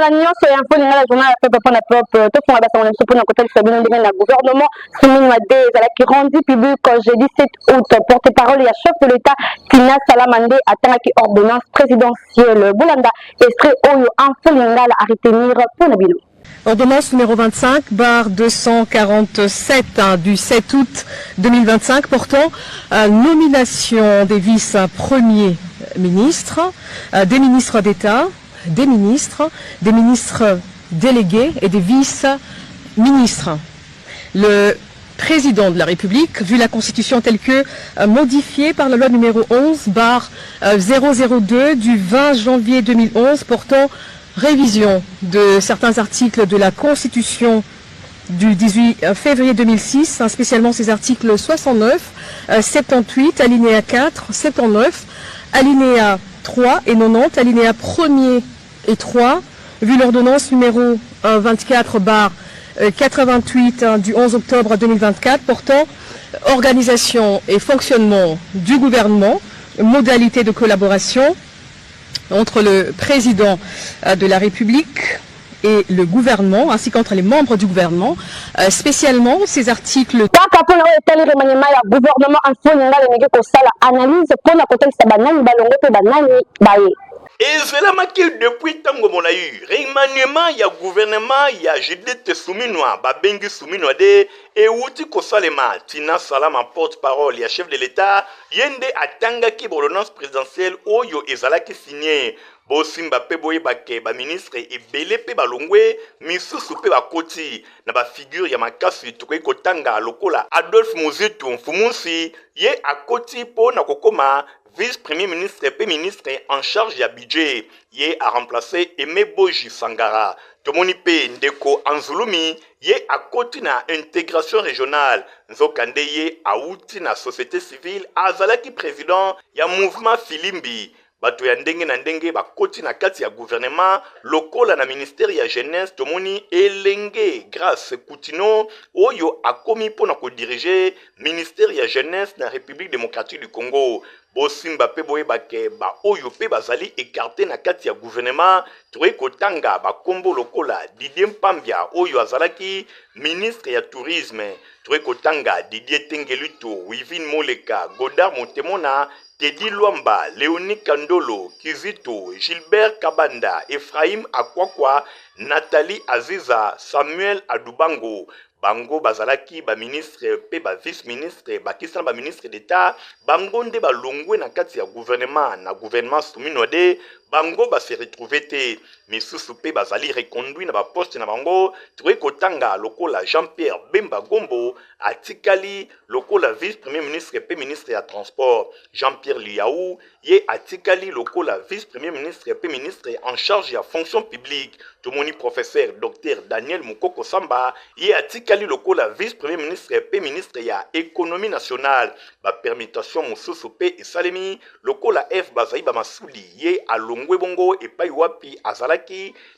Mosala nyonso ya Info Lingala, journal ya peuple mpona peuple. Tofunga basango na biso mpona kotalisa bino ndenge na gouvernement Suminwa 2 ezalaki rendu public jeudi 7 août. Porte-parole ya chef de l'État Tina Salama nde atangaki ordonnance présidentielle. Bolanda extrait oyo Info Lingala a retenir mpona bino. Ordonnance numéro 25/247, hein, du 7 août 2025 portant nomination des vice-premiers ministres, des ministres d'État, des ministres délégués et des vice-ministres. Le président de la République, vu la Constitution telle que modifiée par la loi numéro 11/002 du 20 janvier 2011 portant révision de certains articles de la Constitution du 18 février 2006, hein, spécialement ces articles 69, 78, alinéa 4, 79, alinéa 3 et 90, alinéa 1er et 3, vu l'ordonnance numéro 24/88, hein, du 11 octobre 2024 portant organisation et fonctionnement du gouvernement, modalités de collaboration entre le président de la République et le gouvernement, ainsi qu'entre les membres du gouvernement, spécialement ces articles. Kaka mpona oyo etali remaniement ya gouvernement, Info Lingala emeki kosala analyse mpona kotalisa banani balongo mpe banani baye. Ezelamaki depuis ntango molai, remaniement ya gouvernement ya Judith Suminwa, babengi Suminwa 2, ewuti kosalema. Tina Salama, porte-parole ya chef de l'État, ye nde atangaki ordonnance présidentielle oyo ezalaki signé. Bosimba mpe boyeba ke baministre ebele mpe balongwe, misusu mpe bakoti. Na bafigure ya makasi, tokoki kotanga lokola Adolphe Muzito Mfumusi, ye akoti mpo na kokóma vice-premier ministre mpe ministre en charge ya budget. Ye aremplace Aimé Boji Sangara. Tomoni mpe ndeko Anzuluni, ye akoti na intégration régionale, nzokande ye awuti na société civile, azalaki président ya mouvement Filimbi. Bato ya ndenge na ndenge bakoti na kati ya gouvernement. Lokola na ministère ya jeunesse, tomoni elenge Grâce Kutino oyo akomi mpona kodirige ministère ya jeunesse na République démocratique du Congo. Bosimba mpe boyeba ke baoyo mpe bazali écarté na kati ya gouvernement, tokoki kotanga bakombo lokola Didier Mpambia oyo azalaki ministre ya tourisme, tokoki kotanga Didier Tengelito, Wivine Moleka, Godard Motemona, Tedi Lwamba, Léonie Kandolo, Kizito, Gilbert Kabanda, Ephraim Akwakwa, Nathalie Aziza, Samuel Adubango. Bango bazalaki baministre mpe bavice ministre, bakisa na baministre d'État. Bango nde balongwe na kati ya gouvernement. Na gouvernement Suminwa 2, bango base retrouve te. Misusu mpe bazali reconduit na baposte na bango. Tokoki kotanga lokola Jean-Pierre Bemba Gombo, atikali lokola vice premier ministre mpe ministre ya transport. Jean-Pierre Lihau, ye atikali lokola vice premier ministre mpe ministre en charge ya fonction publique. Tomoni professeur docteur Daniel Mokoko Samba, ye atikali lokola vice premier ministre mpe ministre ya économie nationale. Bapermutation mosusu mpe esalemi, lokola Eve Bazaiba Masudi, ye alongwe bongo epai wapi azalaki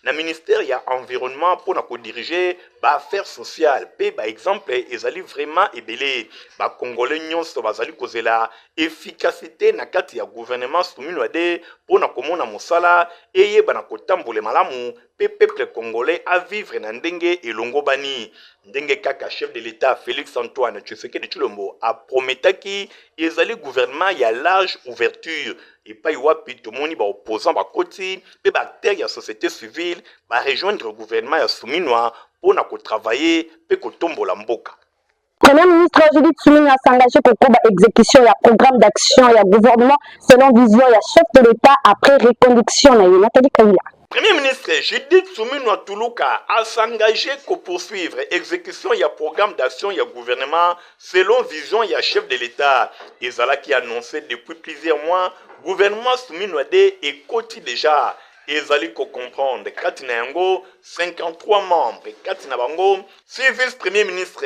na ministère ya environnement mpo na kodirige baaffaires sociales. Mpe baexemple ezali vraiment ebele. Bakongolais nyonso bazali kozela efficacité na kati ya gouvernement Suminwa 2 mpo na komona mosala eyeba na kotambola malamu mpe peuple congolais avivre na ndenge elongobani, ndenge kaka chef de l'État Félix Antoine Tshisekedi Tshilombo aprometaki. Ezali gouvernement ya large ouverture, epai wapi tomoni baopposant bakoti mpe baacteur ya société civile barejoindre gouvernement ya Suminwa mpo na kotravaille mpe kotombola mboka. Premier ministre Judith Suminwa s'engagé kokoba exécution ya programme d'action ya gouvernement selon vision ya chef de l'État après reconduction na ye. Nathalie Kaila. Premier ministre Judith Suminwa Tuluka a s'engagé poursuivre exécution ya programme d'action ya gouvernement selon vision ya chef de l'État. Ezalaki annoncé depuis plusieurs mois, gouvernement Suminwa 2 ekoti déjà. Ezali kocomprendre kati na yango 53 membres, kati na bango 6 vice-premier ministre,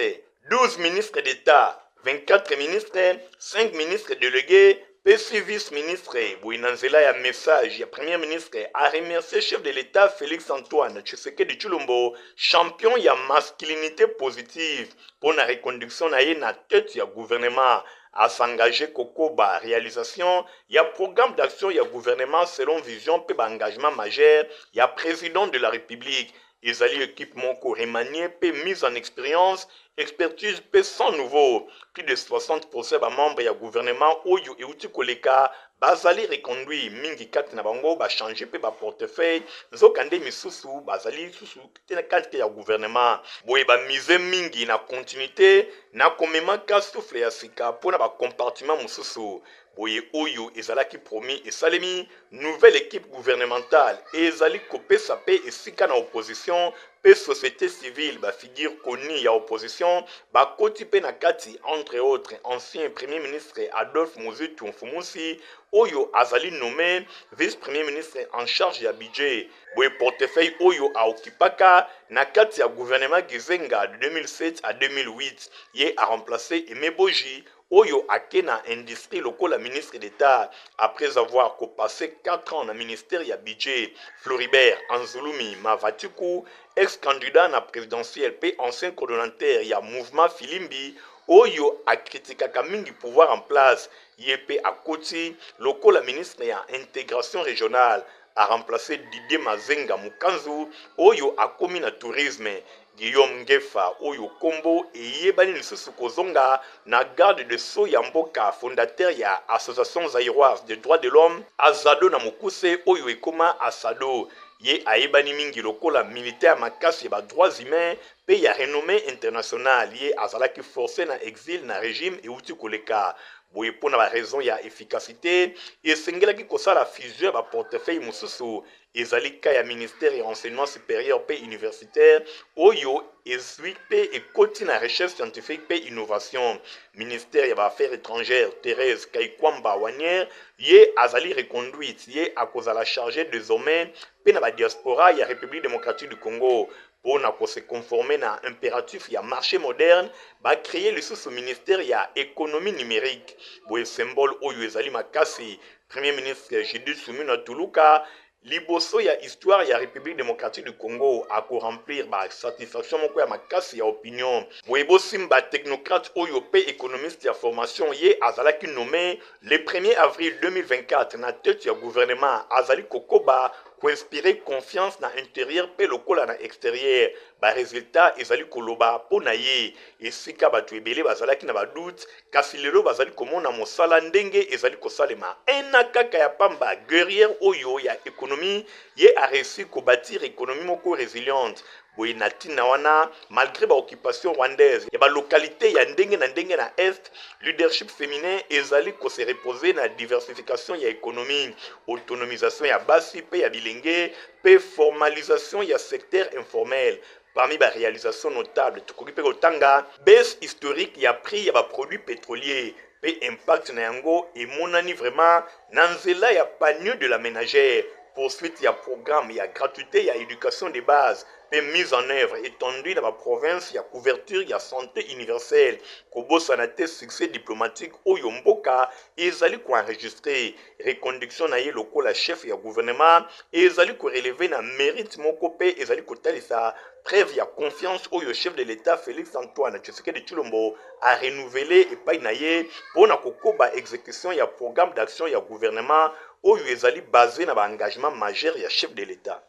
12 ministres d'État, 24 ministres, 5 ministres délégués. Pesi vice ministre boye na nzela ya message ya premier ministre a remercier chef de l'etat Felix Antoine Tshisekedi Tshilombo champion ya masculinite positive mpo na reconduction na ye na tete ya gouvernement. A s'engager kokoba realisation ya programme d'action ya gouvernement selon vision mpe ba engagements majeurs ya president de la Republique. Ezali equipe moko remaniee mpe mise en experience, expertise mpe sans nouveau. Plus de 60 pourcent ya ba membres ya gouvernement oyo ewuti koleka bazali reconduits, mingi kati na bango ba changer mpe ba portefeuilles, nzokande misusu bazali lisusu te na kati ya gouvernement. Boye ba miser mingi na continuite na komemaka souffle ya sika mpo na ba compartiments mosusu. Boye oyo ezalaki promis esalemi, nouvelle equipe gouvernementale ezali kopesa mpe esika na opposition mpe societe civile, ba figures connues ya opposition bakoti mpe na kati, entre autres ancien Premier ministre Adolphe Muzitu Mfumusi oyo azali nomme vice-premier ministre en charge ya budget. Boye portefeuille oyo a occupaka na kati ya gouvernement Gizenga de 2007 à 2008, ye a remplacer Aime Boji oyo ake na industrie lokola ministre d'Etat après avoir ko passer 4 ans na ministère ya budget. Floribert Anzulumi Mavatiku, ex-candidat na presidentielle pe ancien coordonnateur ya mouvement Filimbi oyo a critikaka mingi pouvoir en place, ye pe akoti lokola ministre ya integration regionale, a remplacer Didier Mazenga Mukanzu oyo akomi na tourisme. Guillaume Ngefa oyo kombo eyebani lisusu kozonga na garde de sceaux ya mboka, fondateur ya Association Zaïroise des droits de l'homme, Azado na mokuse oyo ekoma Asado, ye ayebani mingi lokola militant ya makasi ya ba droits humains mpe ya renommee internationale, ye azalaki force na exil na regime ewuti koleka. Boye mpo na ba raisons ya efficacite, esengelaki kosala fusion ya ba portefeuilles mosusu. Ezali cas ya ministère ya enseignement superieur mpe universitaire oyo ezwi mpe ekoti na recherche scientifique mpe innovation. Ministère ya ba affaires etrangères, Therèse Kayikwamba Wagner, ye azali reconduite, ye akozala charge desormais mpe na ba diaspora ya Republique democratique du Congo. Mpo na ko se conformer na imperatif ya marche moderne, ba creer lisusu ministère ya economie numerique. Boye symbole oyo ezali makasi, Premier ministre Judith Suminwa Tuluka, liboso ya histoire ya Republique democratique du Congo, ako remplir ba satisfaction moko ya makasi ya opinion. Boye bosimba technocrate oyo mpe economiste ya formation, ye azalaki nomme le premier avril 2024 na tete ya gouvernement, azali kokoba ko inspirer confiance na interieur mpe lokola na exterieur. Ba resultats ezali koloba mpo na ye. Esika bato ebele bazalaki na ba doutes, kasi lelo bazali komona mosala ndenge ezali kosalema. Un an kaka ya pamba, guerrière oyo ya economie, ye a reussi ko batir economie moko resiliente. Boye na tina wana, malgre ba occupations rwandaises ya ba localites ya ndenge na ndenge na Est, leadership feminin ezali ko se reposer na diversification ya economie, autonomisation ya basi pe ya bilenge pe formalisation ya secteur informel. Parmi ba realisations notables, tokoki pe kotanga baisse historique ya prix ya ba produits petroliers pe impact na yango emonani vraiment na nzela ya panier de la menagère, poursuite ya programme ya gratuite ya education de base pe mise en œuvre etendue na ba provinces ya couverture ya sante universelle, kobosana te succès diplomatique oyo mboka ezali ko enregistrer, reconduction na ye lokola chef ya gouvernement ezali ko relever na merite moko pe ezali kotalisa preuve ya confiance oyo chef de l'Etat Felix Antoine Tshisekedi Tshilombo a renouveler epai na ye mpo na kokoba execution ya programme d'action ya gouvernement oyo ezali base na ba engagements majeurs ya chef de l'Etat.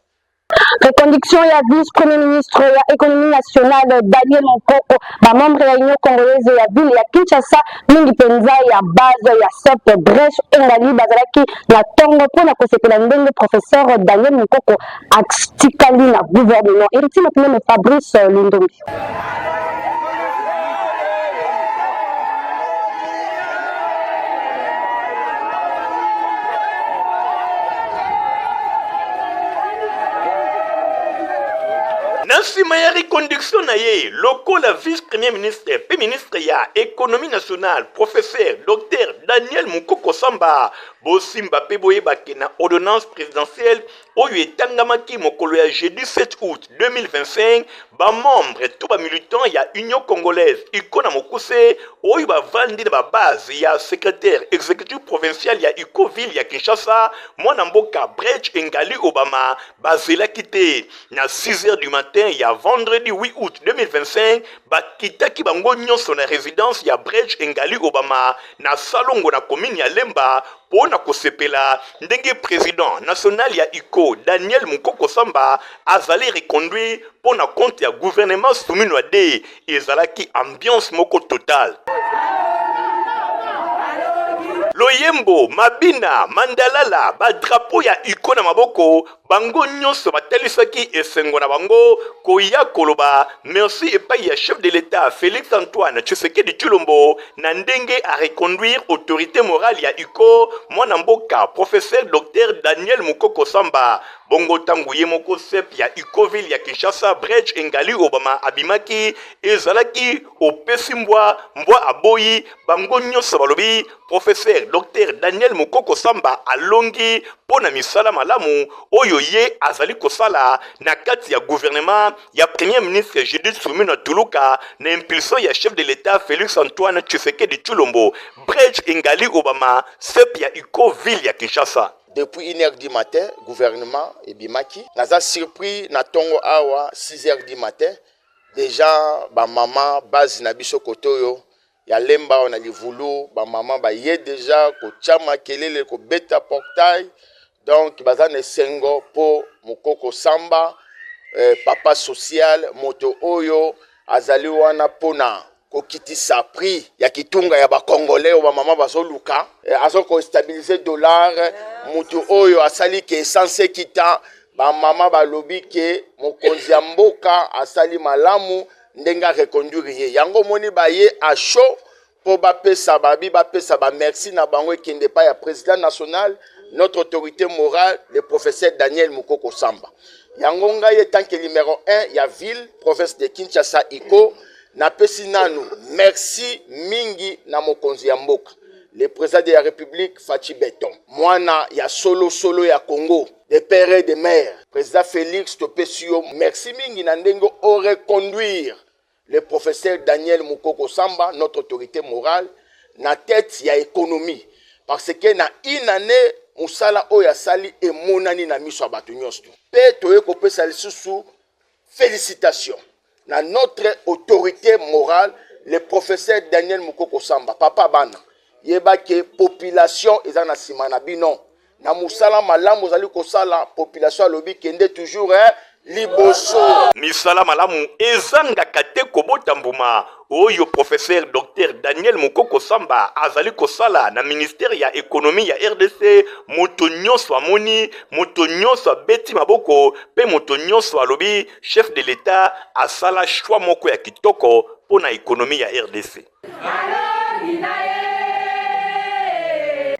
Reconduction ya vice-premier ministre ya économie nationale Daniel Mokoko, ba membre ya Union congolaise ya ville ya Kinshasa, mingi mpenza ya base ya SOP Brèche Engali bazalaki na tongo mpo na kosepela ndenge professeur Daniel Mokoko atikali na gouvernement. Héritier Makineme Fabrice Lundombi. Na nsima ya reconduction na ye lokola vice-premier ministre mpe ministre ya Economie nationale, Professeur Docteur Daniel Mukoko Samba. Bosimba mpe boyeba ke na ordonnance presidentielle oyo etangamaki mokolo ya jeudi 7 août 2025, ba membres to ba militants ya Union congolaise UCO na mokuse oyo bavandi na ba base ya secretaire executif provincial ya UCO ville ya Kinshasa, mwana mboka Brecht Engali Obama, bazelaki te. Na 6 heures du matin ya vendredi 8 août 2025, bakitaki bango nyonso na residence ya Brecht Engali Obama na Salongo na commune ya Lemba mpo na kosepela ndenge president national ya UCO Daniel Mukoko Samba azali reconduit mpo na compte ya gouvernement Suminwa 2. Ezalaki ambiance moko totale. Loyembo, mabina, mandalala, ba drapeaux ya UCO na maboko, bango nyonso batalisaki esengo na bango koya koloba merci epai ya chef de l'Etat Felix Antoine Tshisekedi Tshilombo na ndenge a reconduire autorite morale ya UCO mwana mboka professeur docteur Daniel Mukoko Samba. Bongo tango ye moko sep ya UCO ville ya Kinshasa Brecht Engali Obama abimaki, ezalaki opesi mbwa, mbwa aboyi, bango nyonso balobi Professeur Docteur Daniel Mukoko Samba alongi mpo na misala malamu oyo ye azali kosala na kati ya gouvernement ya Premier ministre Judith Suminwa Tuluka na impulsion ya chef de l'Etat Felix Antoine Tshisekedi Tshilombo. Brecht Engali Obama, sep ya UCO ville ya Kinshasa. Depuis une heure du matin, gouvernement ebimaki. Naza surpris na tongo awa 6 heures du matin, dejà ba mama base na biso kote oyo ya Lemba awa na Livulu, ba mama baye dejà kotia makelele, kobeta portail. Donc baza na esengo po Mukoko Samba, papa social, moto oyo azali wana pona kokitisa prix ya kitunga ya ba congolais oyo ba mama bazoluka, azo ko stabiliser dollar, moto oyo asali ke essence ekita. Ba mama balobi ke mokonzi ya mboka asali malamu ndenge a reconduire ye. Yango omoni baye à chaud po bapesa babi bapesa ba merci na bango ekende epai ya président national, notre autorité morale, le professeur Daniel Mukoko Samba. Yango ngai en tant que numéro 1 ya ville province de Kinshasa ICO, napesi nanu merci mingi na mokonzi ya mboka, le président de la République Fatshi Béton, mwana ya solo solo ya Congo, de père et de mère. Président Félix, topesi yo merci mingi na ndenge o reconduire le professeur Daniel Mukoko Samba, notre autorité morale, na tête ya économie, parce que na une année mosala oyo asali emonani na miso ya bato nyonso. Pe toye kopesa lisusu félicitations na notre autorité morale, le professeur Daniel Mukoko Samba. Papa bana, yeba ke population eza na nsima na bino na mosala malamu ozali kosala. Population alobi kende toujours, liboso. Misala malamu ezangaka te kobota mbuma. Oyo professeur docteur Daniel Mukoko Samba azali kosala na ministère ya économie ya RDC, moto nyonso amoni, moto nyonso abeti maboko mpe moto nyonso alobi chef de l'État asala choix moko ya kitoko mpo na économie ya RDC.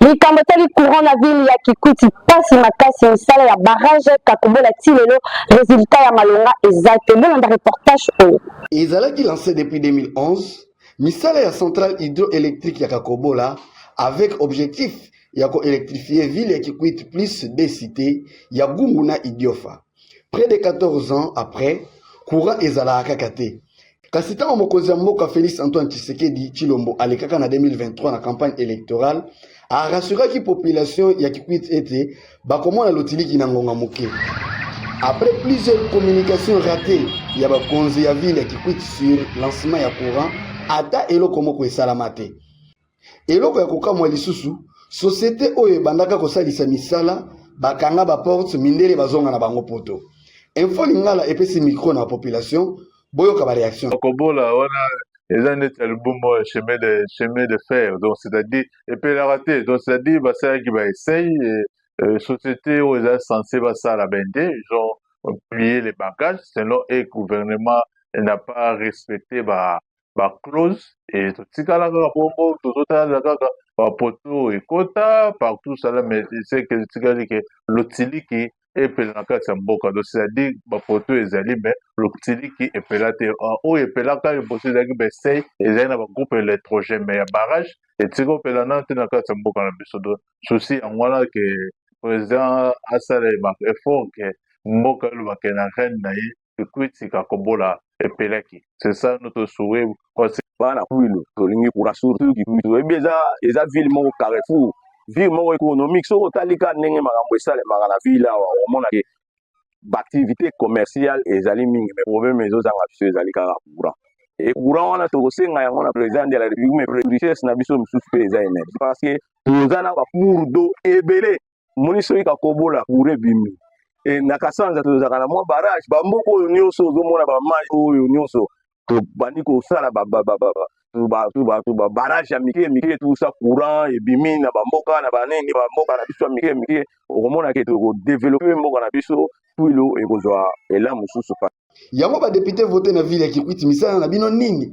Likambo etali courant na ville ya Kikwit, mpasi makasi. Misala ya barrage Kakobola ti lelo résultat ya malonga eza te. Bolanda reportage oyo. Ezalaki lancé depuis 2011, misala ya centrale hydroélectrique ya Kakobola avec objectif ya koélectrifier ville ya Kikwit plus deux cités ya Gungu na Idiofa. Près de 14 ans après, courant ezalaka kaka te. Kasi ntango mokonzi ya mboka Félix Antoine Tshisekedi Tshilombo alekaka na 2023 na campagne électorale, arassuraki population ya Kikwit ete bakomona lotiliki na ngonga moke. Après plusieurs communications ratées ya bakonzi ya ville ya Kikwit sur lancement ya courant, ata eloko moko esalama te. Eloko ya kokamwa lisusu, société oyo ebandaka kosalisa misala bakanga baporte, mindele bazonga na bango poto. Info Lingala epesi micro na population, boyoka baréaction. Kobola wana eza neti album oyo chemin de fer, donc c'est-à-dire epelaka te. Donc c'est-à-dire basalaki baessai, société oyo eza censé basala bende, ils ont plié les bagages selon et gouvernement n'a pas respecté ba baclause et totikala kaka bongo. Tozotala kaka bapoto ekota partout sala, mais c'est que etikali ke lotiliki. epela na kati ya mboka. Donc c'est-à-dire bapoto ezali, mais lotiliki epela te. Oyo epelaka liboso ezalaki baessai, ezali na bagroupe électrogène, mais ya barrage etika opela nano te na kati ya mboka na biso. Donc souci yango wana ke président asala effort ke mboka elobake na reine na ye Kikwit Kakobola epelaki. C'est ça notre souhait. Bana Kwilu tolingi courant, surtout Kikwit. Oyebi, eza ville moko carrefour, ville moko économique. Soki otali ka ndenge makambo esalemaka na ville awa, omona ke baactivité commerciale ezali mingi, mais problème ezozanga biso ezali kaka courant. E courant wana tokosenga yango na président de la République, mais richesse na biso mosusu mpe eza énergie, parce que toza na bacours d'eau ebele. Moni, soki Kakobola courant ebimi e, na Kasanza tozalaka na mwa barrage. Bamboka oyo nyonso ozomona, bamai oyo nyonso, tobandi kosala barrage ya mike mike, tusa courant ebimi na bamboka na banini, bamboka na biso ya mike mike, okomona ke tokodévelopper mboka na biso. Kwilu ekozwa ela mosusu. Yango badéputé voté na ville ya Kikwit, misala na bino nini?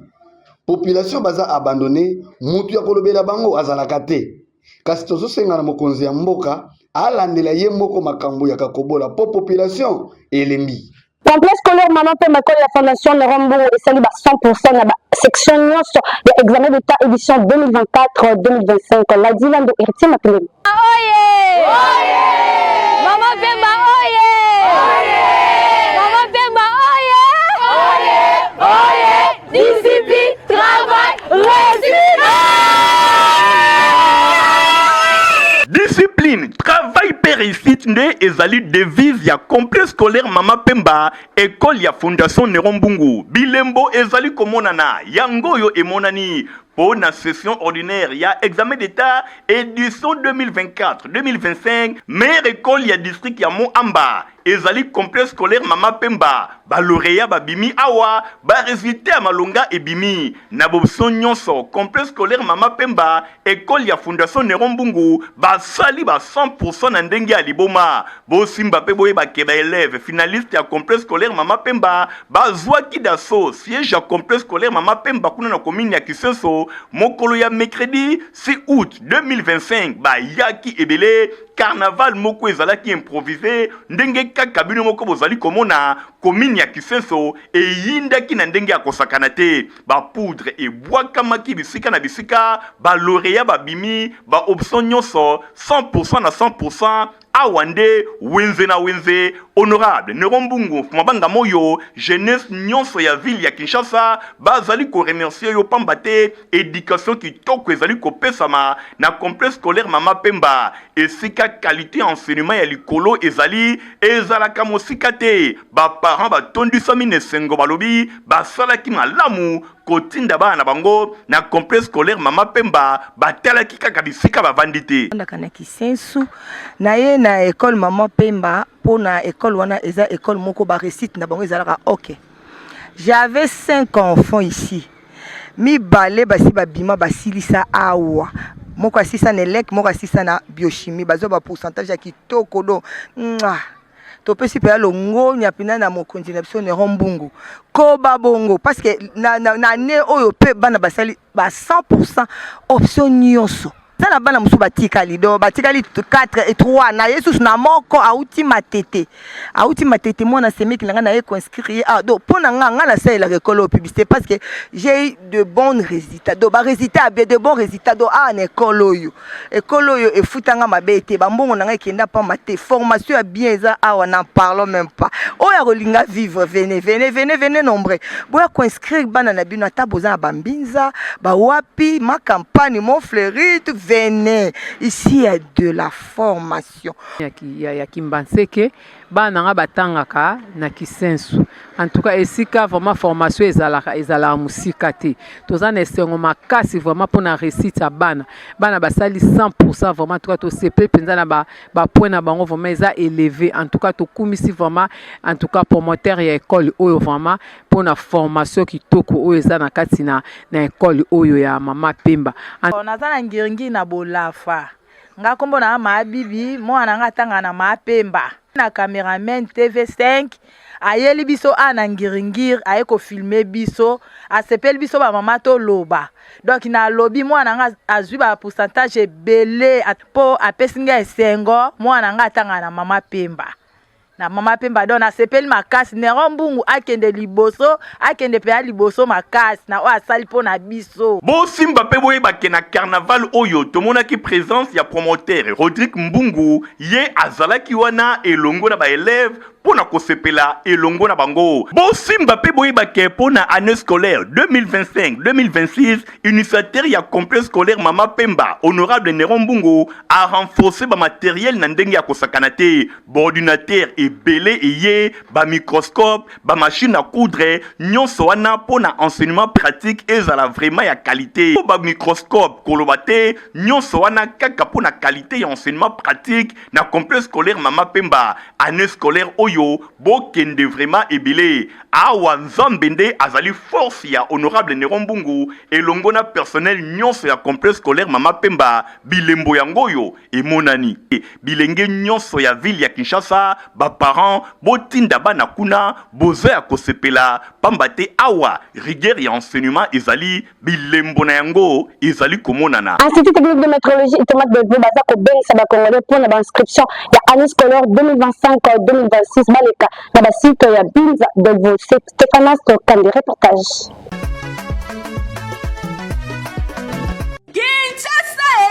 Population baza abandonné, mutu ya kolobela bango azalaka te. Kasi tozosenga na mokonzi ya mboka alandela ye moko makambo ya Kakobola mpo population elembi. Complexe scolaire Mama Pemba, école ya Fondation Néron Mbungu, esali ba 100% na ba section nyonso ya examen d'État édition 2024-2025. Ladi Lando, Héritier Mapilemi. Oye! Mama Pemba oye! Mama Pemba oye! Oye! Oye! Discipline, travail, réussite! Discipline, travail mpe réussite nde ezali devise ya Complexe scolaire Mama Pemba, école ya Fondation Néron Mbungu. Bilembo ezali komonana, yango oyo emonani mpo na session ordinaire ya examen d'État édition 2024-2025. Meilleure école ya district ya Mont-Amba ezali Complexe scolaire Mama Pemba. Balauréat babimi awa, baresultat ya malonga ebimi na baoption nyonso. Complexe scolaire Mama Pemba, école ya Fondation Néron Mbungu, basali ba 100% na ndenge ya liboma. Bosimba mpe boyebake baélève finaliste ya Complexe scolaire Mama Pemba bazwaki d'assaut siège ya Complexe scolaire Mama Pemba kuna na commune ya Kisenso mokolo ya mercredi 6 août 2025. Bayaki ebele, carnaval moko ezalaki improvisé. Ndenge kaka bino moko bozali komona, commune ya Kisenso eyindaki na ndenge ya kosakana te. Bapoudre ebwakamaki bisika na bisika. Balauréat babimi, baoption nyonso 100% na 100%. Awa nde wenze na wenze. Honorable Néron Mbungu Mabanga Moyo, jeunesse nyonso ya ville ya Kinshasa bazali koremercier yo, pamba te éducation kitoko ezali kopesama na Complexe scolaire Mama Pemba. Esika qualité enseignement ya likolo ezali, ezalaka mosika te. Baparent batondisami na esengo, balobi basalaki malamu kotinda bana na bango na Complexe scolaire Mama Pemba. Batalaki kaka bisika bavandi te. Ndaka na Kisensu na ye na école Mama Pemba, mpo na école wana eza école moko baréussite na bango ezalaka ok. J'avais cinq enfants ici, mibale basi babima, basilisa awa, moko asisa na elec, moko asisa na biochimie, bazwa bapourcentage ya kitoko. Do topesi mpenza longonya mpena na mokonzi na biso Néron Mbungu. Koba bongo, parce que na année oyo mpe bana basali ba 100% option nyonso. Eza na bana mosusu batikali, do batikali 4 et 3 na ye susu na moko auti Matete, auti Matete, mwana semeki na ngai na ye koinscrire ye. Ah, donc mpo na nga, ngai nasalelaka ekole oyo publicité, parce que j'ai eu de bons résultats, donc barésultat ya bien, de bons résultats. Donc awa na ekole oyo, ekole oyo efutanga mabe te, bambongo na ngai ekenda pamba te. Formation ya bien eza awa, n'en parlons même pas. Oyo akolinga vivre, venez, venez, venez, venez nombre. Boya koinscrire bana na bino, ata boza na bambinza, bawapi, ma campagne, Mont-Fleury, venez ici, il y a de la formation. Ya Kimbanseke, bana na nga batangaka na Kisensu. En tout cas, esika vraiment formation ezalaka, ezalaka mosika te. Toza na esengo makasi vraiment mpona réussite ya bana. Bana basali 100%. Vraiment, en tout cas tosepeli mpenza na bapoint na bango, vraiment eza élevé. En tout cas tokumisi vraiment, en tout cas promoteur ya école oyo vraiment mpona formation kitoko oyo eza na kati na école oyo ya Mama Pemba. Naza na Ngiringiri na Bolafa. Nga nkombo na nga Maabibi. Mwana na nga atangaka na Maapemba. Na cameraman TV5 ayeli biso a na Ngiringiri, aye kofilmer biso, asepeli biso bamama toloba. Donc nalobi mwana nga azwi bapourcentage ebele mpo apesi ngai esengo. Mwana nga atangaka na Mama Pemba. Na mama Pemba donc nasepeli makasi. Neron Mbungu akende liboso, akende mpenza liboso makasi na oyo asali mpo na biso. Bosimba pe boyeba ke na carnaval oyo tomonaki presence ya promoteur Rodrick Mbungu, ye azalaki wana elongo na ba elèves mpo na kosepela elongo na bango. Bosimba pe boyeba ke mpo na annee scolaire 2025-2026, initiateur ya complexe scolaire Mama Pemba, honorable Neron Mbungu a renforcer ba materiels na ndenge ya kosakana te. Ba ordinateurs ebele eye, ba microscopes, ba machines à coudre, nionso wana mpo na enseignement pratique ezala vraiment ya qualite. Ba microscopes koloba te, nionso wana kaka mpo na qualite ya enseignement pratique na complexe scolaire Mama Pemba. Annee scolaire oyo bokende vraiment ebele. Awa Nzambe nde azali force ya honorable Neron Mbungu elongo na personnel nionso ya complexe scolaire Mama Pemba, bilembo yango oyo emonani. Bilenge nyonso ya ville ya Kinshasa, ba parents botinda bana kuna, boza ya kosepela pamba te awa rigueur ya enseignement ezali, bilembo na yango ezali komonana. Institut technique de métrologie ITEMAC Delvaux baza kobengisa ba congolais mpo na ba inscription ya année scolaire 2025-2026 baleka na ba site ya Binza Delvaux. Stéphanas Kandi reportage. Kinshasa e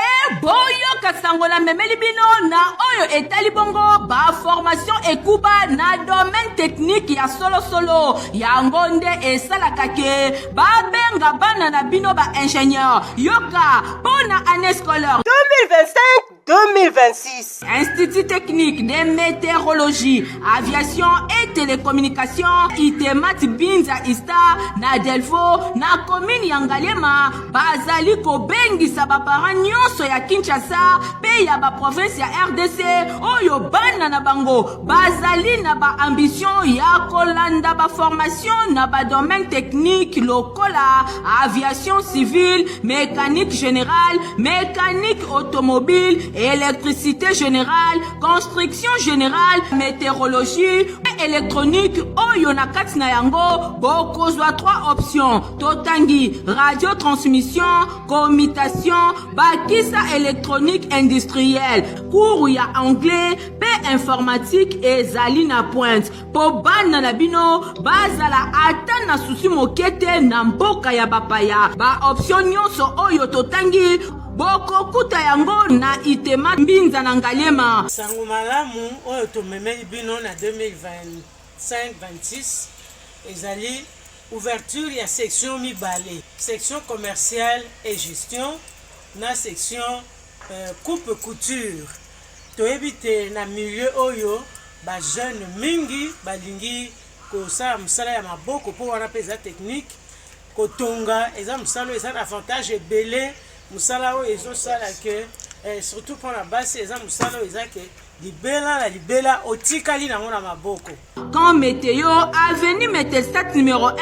boyoka sango na memeli bino na oyo etali bongo ba formation ekuba na domaine technique ya solosolo yango nde esalaka ke babenga bana na bino ba ingénieur yoka mpo na année scolaire 2025 2026. Institut technique de météorologie, aviation et télécommunication ITEMAT Binza Ista na Delvaux na commune ya Ngaliema bazali kobengisa ba parents nyonso ya Kinshasa pe ya ba province ya RDC oyo bana na bango bazali na ba ambition ya kolanda ba formation na ba domaine technique lokola aviation civile, mécanique générale, mécanique automobile, électricité générale, construction générale, météorologie et électronique oyo na kati na yango bokozwa trois options totangi radio transmission, commutation, bakisa électronique industrielle, cours ya anglais mpe informatique ezali na pointe mpo bana na bino bazala ata na susi moke te na mboka ya bapaya. Ba option nyonso oyo totangi bokokuta yango na Itema Mbinza na Ngaliema. Sango malamu oyo tomemeli bino na 2025-26 ezali ouverture ya section mibale, section commerciale et gestion na section coupe couture. Toyebi te na milieu oyo ba jeunes mingi balingi kosala mosala ya maboko mpo wana mpe eza technique. Kotonga eza mosala oyo eza na avantage ebele, mosala oyo ezosala que surtout mpo na basi eza mosala oyo eza que libela na libela otikali nango na maboko. Camp Meteo, avenue Metelsat numero 1,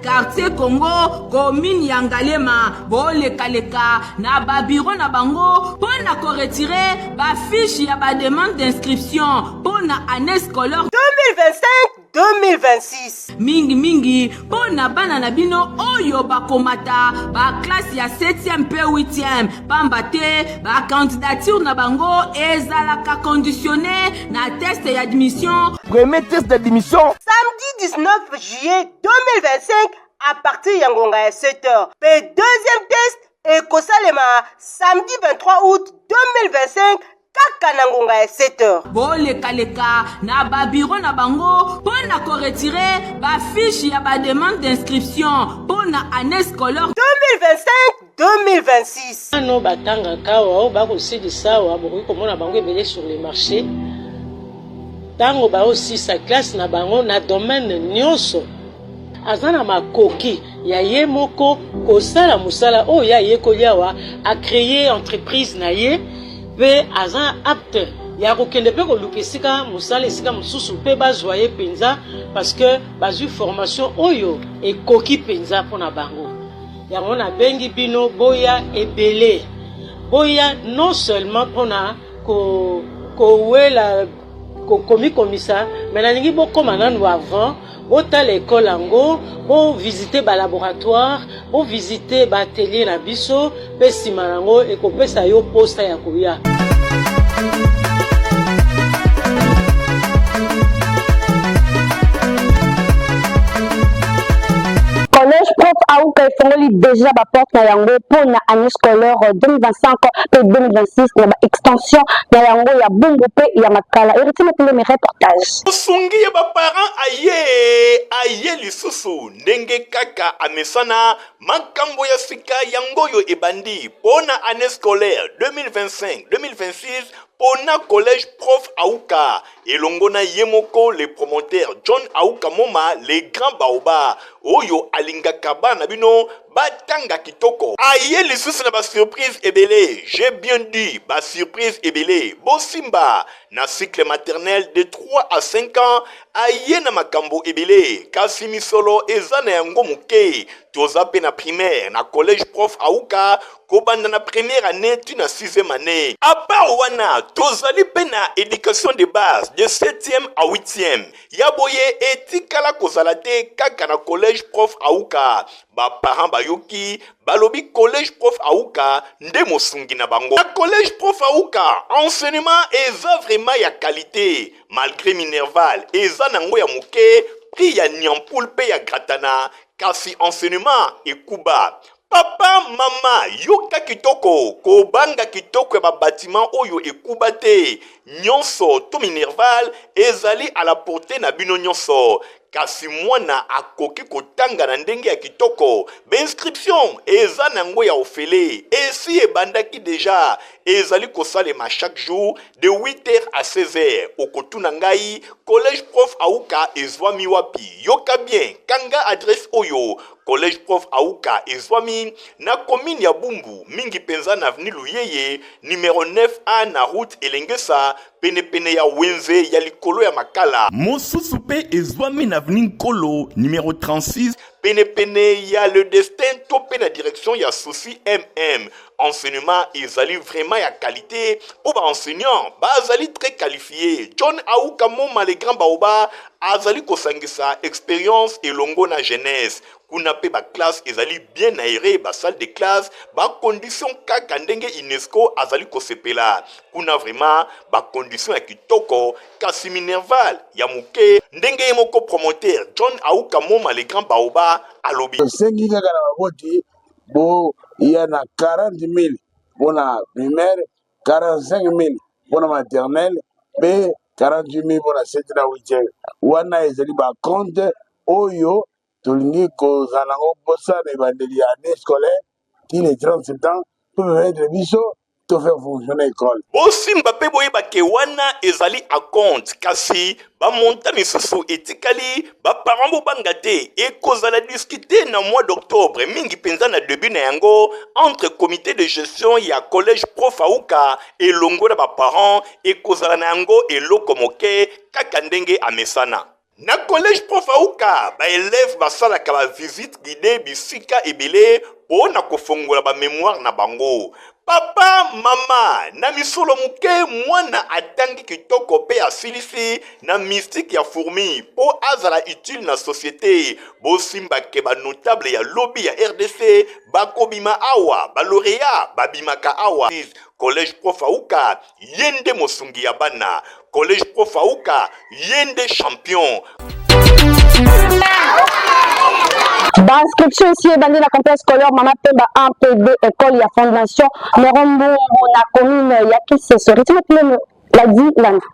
quartier Congo, commune ya Ngaliema. Bolekaleka na ba bureau na bango mpo na ko retirer ba fiches ya ba demande d'inscription mpo na année scolaire 2025-2026. Mingi mingi mpo na bana na bino oyo bakomata ba classe ya 7e mpe 8e, pamba te ba candidature na bango ezalaka conditionne na test ya admission. Premier test d'admission. Samedi 19 juillet 2025 à partir ya ngonga ya 7h mpe deuxième test ekosalema samedi 23 août 2025 kaka na ngonga ya 7h. Bolekaleka na ba bureau na bango mpo na ko retirer ba fiches ya ba demande d'inscription mpo na annee scolaire 2025 2026. Bana oyo batangaka awa, oyo bakosilisa awa, bokoki komona bango ebele sur le marché ntango baosisa classe na bango na domaine nyonso. Aza na makoki ya ye moko kosala mosala oyo ye ayekoli awa, a creer entreprise na ye mpe aza apte ya kokende mpe koluka esika mosala esika mosusu mpe bazwa ye mpenza parce que bazwi formation oyo ekoki mpenza mpo na bango. Yango nabengi bino boya ebele, boya non seulement mpona ko kowela komikomisa mais nalingi bokoma nanu avant botala ekole yango bo visite ba laboratoire bo visite ba atelier na biso mpe nsima na yango ekopesa yo posa ya koya. efongoli déjà baporte na yango mpo na année scolaire 2025 mpe 2026 na baextension na yango ya Bumbu mpe ya Makala. Héritier Matindemi reportage. Mosungi ya baparent aye aye lisusu ndenge kaka amesana makambo ya sika yango oyo ebandi mpo na année scolaire 2025-2026 mpo na collège Prof Auka elongo na ye moko le promoteur John Auka Moma le grand baoba oyo alingaka bana bino batanga kitoko. Aye lisusu na basurprise ebele, j'ai bien dit basurprise ebele. Bosimba na cycle maternel de 3 à 5 ans aye na makambo ebele, kasi misolo eza na yango moke. Toza mpe na primaire na collège Prof Auka kobanda na première année ti na sixième année. À part wana, tozali mpe na éducation de base de 7e à 8e ya boye etikala kozala te kaka na collège Prof Auka. Baparent bayoki balobi collège Prof Auka nde mosungi na bango. Na collège Prof Auka, enseignement eza vraiment ya qualité malgré minerval eza nango ya moke, prix ya niampoule mpe ya gratana, kasi enseignement ekuba. Papa, mama, yoka kitoko, kobanga kitoko ya babatima oyo ekuba te. Nyonso to minerval ezali à la portée na bino nyonso. Kasi mwana akoki kotanga na ndenge ya kitoko. Bainscription eza nango ya ofele, esi ebandaki deja, ezali kosalema chaque jour de 8h à 16h. Okotuna ngai collège Prof Auka ezwami wapi? Yoka bien, kanga adresse oyo. Collège Prof Auka ezwami na commune ya Bumbu, mingi mpenza na avenue Luyeye numero 9A na route Elengesa, penepene ya wenze ya likolo ya Makala. Mosusu mpe ezwami na avenue Nkolo numero 36, penepene ya Le Destin to mpe na direction ya Souci MM. Enseignement ezali vraiment ya qualité mpo ba enseignants bazali très qualifiés. John Auka Moma le grand baoba azali kosangisa expérience elongo na jeunesse. Kuna mpe ba classe ezali bien aéré, ba salle de classe, ba condition kaka ndenge UNESCO azali kosepela. Kuna vraiment ba condition ya kitoko, kasi minerval ya moke, ndenge ye moko promoteur John Auka Moma le grand baoba alobi. Tosengi kaka na baboti boya na 40 000 mpona primaire, 45 000 mpona maternelle mpe 48 000 mpona 7 na 8. Wana ezali bacompte oyo tolingi kozala nango mposa na ebandeli ya année scolaire ti le 30 septembre mpo permettre biso to faire fonctionner école. Bosimba mpe boyeba ke wana ezali acompte, kasi bamonta misusu etikali. Baparent bobanga te, ekozala discute na mois d'octobre, mingi mpenza na début na yango, entre comité de gestion ya collège Prof Auka elongo na baparent. Ekozala na yango eloko moke kaka ndenge amesana. Na collège Prof Auka, baelève basalaka ba visite guidée bisika ebele mpo na kofongola ba mémoire na bango. Papa, mama, na misolo moke mwana atangi kitoko mpe asilisi na mystique ya fourmi mpo azala utile na société. Bosimba ke ba notable ya lobi ya RDC bakobima awa, ba lauréat babimaka awa. Collège Prof Auka ye nde mosungi ya bana. Collège Prof Auka ye nde champion. Ba inscription esi ebandi na complexe scolaire Mama Pemba 1 P2 école ya fondation Neron Mbungu na commune ya Kiseso. Rythme Pleme l'a dit Landa.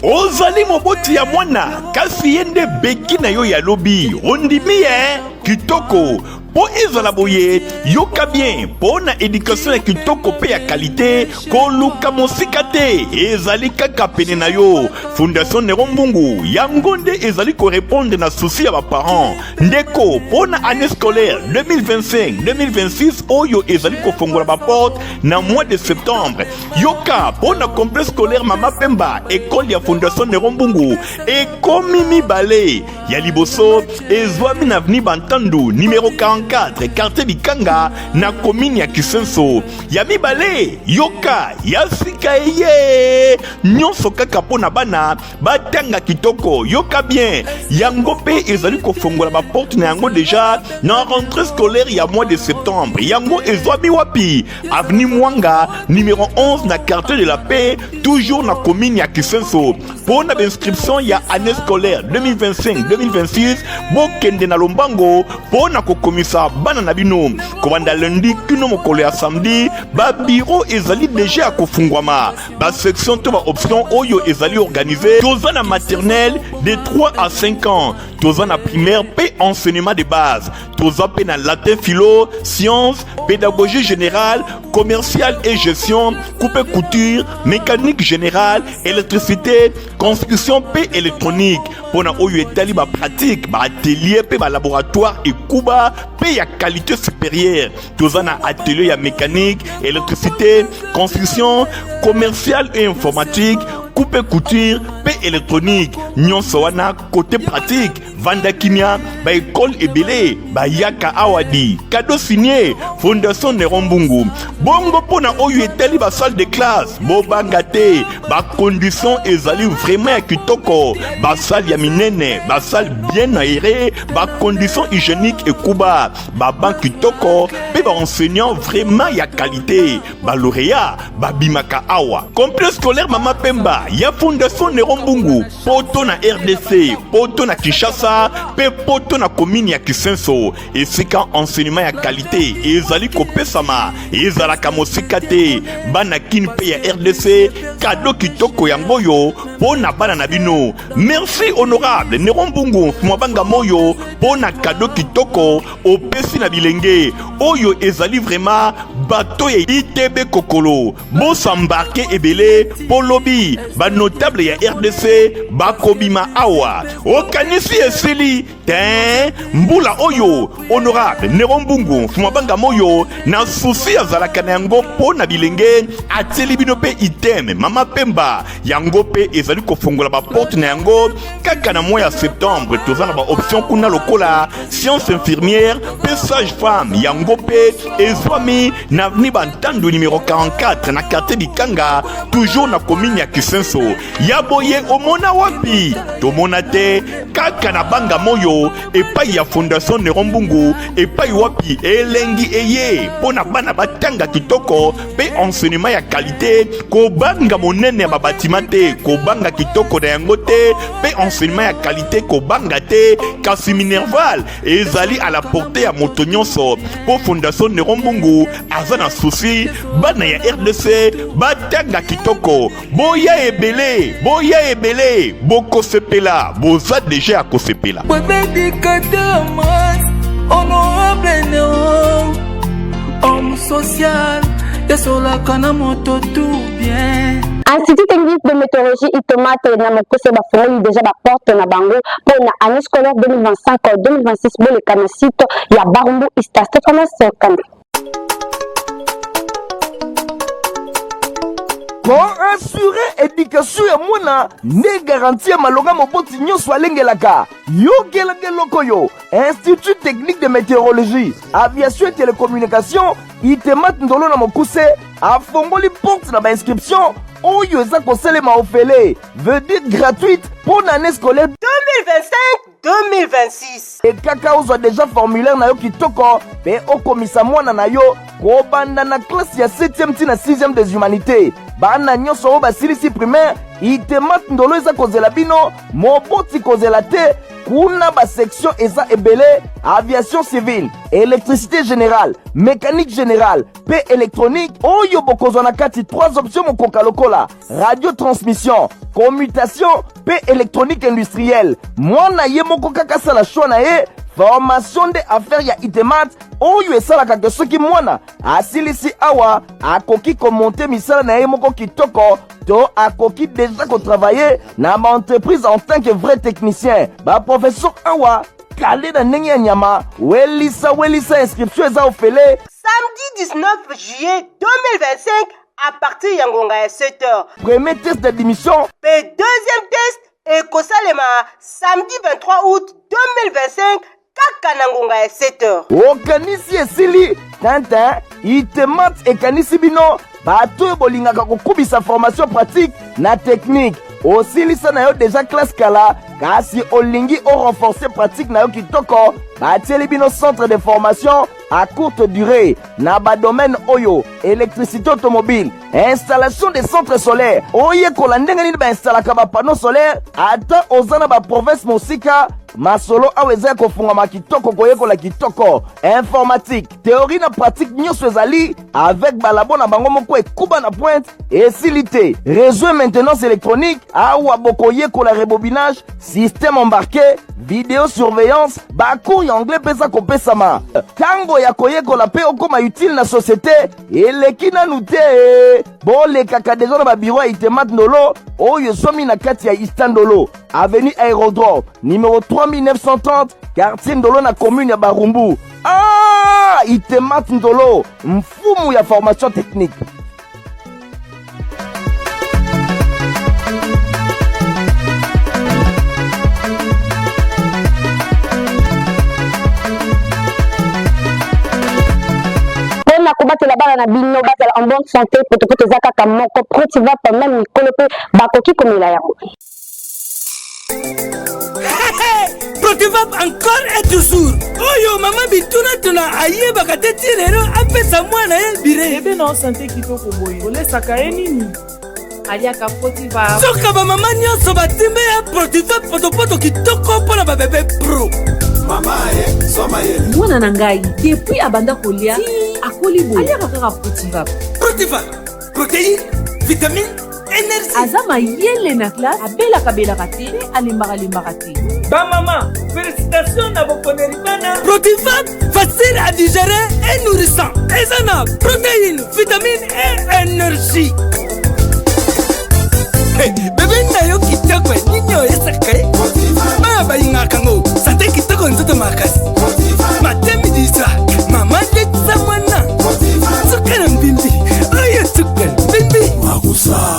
Ozali moboti ya mwana, kasi ye nde beki na yo ya lobi. Ondimi ye kitoko mpo ezala boye. Yoka bien, mpo na edikasio ya kitoko mpe ya kalite, koluka mosika te, ezali kaka pene na yo. Fondation Nero Mbungu yango nde ezali korepondre na susi ya baparent. Ndeko, mpo na année scolaire 2025-2026 oyo ezali kofongola baporte na mois de septembre, yoka, mpo na complexe scolaire Mama Pemba, ekole ya Fondation Nero Mbungu ekomi mibale. Ya liboso ezwami na avenue Bantandu numero 44 quartier Bikanga na commune ya Kisenso. Ya mibale yoka ya sika eye nyonso kaka mpo na bana batanga kitoko. Yoka bien, yango mpe ezali kofongola baporte na yango deja na rentrée scolaire ya mois de septembre. Yango ezwami wapi? Avenue Mwanga numéro 11 na quartier de la Paix, toujours na commune ya Kisenso. Mpo na bainscription ya année scolaire 2025-2026, bokende na lombango mpo na kokomisa bana na bino. Kobanda lundi kino mokolo ya samedi, babiro ezali deja ya kofungwama. Basection to baoption oyo ezali organise, toza na maternelle de 3 à 5 ans, toza na primaire mpe enseignement de base, toza mpe na latin philo, science, pédagogie générale, commerciale et gestion, coupe couture, mécanique générale, électricité, construction mpe électronique. Mpo na oyo etali bapratique, baatelier mpe balaboratoire ekuba mpe ya qualité supérieure, toza na atelier ya mécanique, électricité, construction, commerciale et informatique, coupe couture mpe électronique. Nyonso wana côté pratique. Vanda kimia, ba école ebele bayaka awa di cadeau signé Fondation Neron Mbungu. Bongo mpo na oyo etali ba salle de classe, bobanga te, ba condition ezali vraiment ya kitoko, ba salle ya minene, ba salle bien aérée, ba condition hygiénique ekuba, ba banc kitoko mpe ba enseignant vraiment ya qualité. Ba lauréat babimaka awa. Complexe scolaire Mama Pemba ya Fondation Neron Mbungu, poto na RDC, poto na Kinshasa mpe poto na commune ya Kisenso, esika enseignement ya qualité ezali kopesama, ezalaka mosika te. Bana Kin mpe ya RDC, kado kitoko yango oyo mpo na bana na bino. Merci honorable Neron Mbungu Mwabanga Moyo mpo na kado kitoko opesi na bilenge oyo ezali vraiment bato ya ITB Kokolo. Bosambarke ebele mpo lobi ba notable ya RDC bakobima awa. Okanisi esili te mbula oyo honorable Nero Mbungu Mfumabanga Moyo na susi azalaka na yango mpo na bilenge, atieli bino mpe item Mama Pemba yango mpe ezali kofongola baporte na yango kaka na mois ya septembre. Toza na baoption kuna lokola science infirmière mpe sage femme, yango mpe ezwami na avenue Bantandu numero 44 na quartier Bikanga, toujours na commune ya Kisenso. Ya boye omona wapi? Tomona te kaka na banga moyo epai ya Fondation Neron Mbungu, epai wapi elengi eye mpo na bana batanga kitoko mpe enseignement ya qualité. Kobanga monene ya babatima te, kobanga kitoko na yango te, mpe enseignement ya qualité kobanga te, kasi minerval ezali à la portée ya moto nyonso, mpo Fondation Neron Mbungu aza na souci bana ya RDC batanga kitoko. Boya ebele, boya ebele, bokosepela, boza deja ya kosepela. Honorable Neo, homme social, esolaka na moto tout bien. Institut technique de météorologie Itomate na mokuse bafungoli déjà ba porte na bango mpo na année scolaire 2025-2026. Boleka na site ya Barumbu Ista. Stephanos Kande. Koassure education ya mwana nde garantie ya malonga moboti nyonso alengelaka. Yokelaka eloko oyo Institut technique de météorologie, aviation et télécommunication Itemat Ndolo na mokuse afongoli porte na bainscription oyo eza kosalema ofele, veut dire gratuite, mpo na année scolaire 2025-2026. Ekaka ozwa deja formulaire na yo kitoko mpe okomisa mwana na yo kobanda na classe ya 7e ti na 6e des humanités. Bana nyonso oyo basilisi primaire, Itemat Ndolo eza kozela bino. Moboti kozela te, kuna basection eza ebele: aviation civile, électricité générale, mécanique générale mpe électronique, oyo bokozwa na kati 3 options mokoka lokola radio transmission, commutation mpe électronique industrielle. Mwana ye moko kaka asala choix na ye. Formation nde affaire ya Itemat oyo esalaka ke soki mwana asilisi awa, akoki komonte misala na ye moko kitoko to akoki deja kotravaille na baentreprise en tant que vrai technicien. Baprofesseur awa kale na ndenge ya nyama. Welisa welisa, inscription eza ofele. Samedi 19 juillet 2025 à partir ya ngonga ya 7h. Premier test d'admission mpe deuxième test. ekosalema samedi 23 août 2025 kaka na ngonga ya 7 heures. Okanisi esili tintin itemat ekanisi bino bato oyo bolingaka kokubisa formation pratique na technique osilisa na yo deja classe kala kasi olingi orenforcer pratique na yo kitoko batieli bino centre de formation à courte durée na badomaine oyo électricité automobile installation des centres solaires oyekola ndenge nini bainstalaka bapanneau solaire ata oza na baprovince mosika masolo awa eza ya kofungwama kitoko koyekola kitoko informatique théorie na pratique nyonso ezali avec balabo na bango moko ekuba na pointe esili te réseau maintenance électronique awa bokoyekola rebobinage système embarqué video surveillance bacours ya anglais mpe eza kopesama ntango ya koyekola mpe okoma utile na société eleki nanu te bolekaka deja na babiro ya itemat ndolo oyo ezwami na kati ya ista ndolo avenue aérodrome numero 3930 quartier ndolo na commune ya barumbu ah itemat ndolo mfumu ya formation technique mpo na kobatela bana na bino bazala en bonne santé potopoto eza kaka moko protivap meme mikolo mpe bakoki komela yango Protivap encore et toujours oyo mama bitunatuna ayebaka te ti lelo apesa mwana ye bire bebe na sante kitoko boye olesaka ye nini aliaka protivap soka bamama nyonso batimbe ya protivap potopoto kitoko mpo na babebe pro mama ye soma ye mwana na ngai depuis abanda kolia akoli boye aliaka kaka protivap protivap protéine vitamine energie aza mayele na classe abelaka belaka te mpe alembaka lembaka te bamama félicitation na boponeli bana protifab facile à digérer et nourrissant eza na protéine vitamine et énergie Hey, bebe na yo kitoko nini oyesaka ye bana balingaka yango sante kitoko nzoto makasi matemi disa mama ndetisa mwana suka na mbimbi oyo suka mbimbi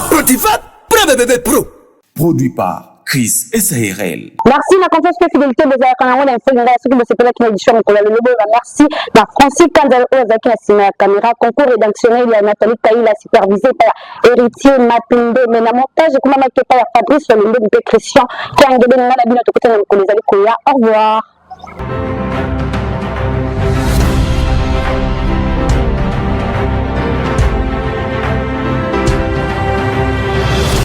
protiva pro bebebe pro Produit par Chris SARL. Merci na confiance pe fidélité bozalaka nango na info lingala soki bosepelaki na édition mokolo ya lelo boyeba merci na Francis Kanza oyo azalaki na nsima ya caméra concours rédactionnel ya Nathalie Kaila supervisé par Héritier Matunde mais na montage ekomamaki epai ya Fabrice Olembe mpe Christian Kiangebe ngai na bino tokutana mokolo ezali koya au revoir.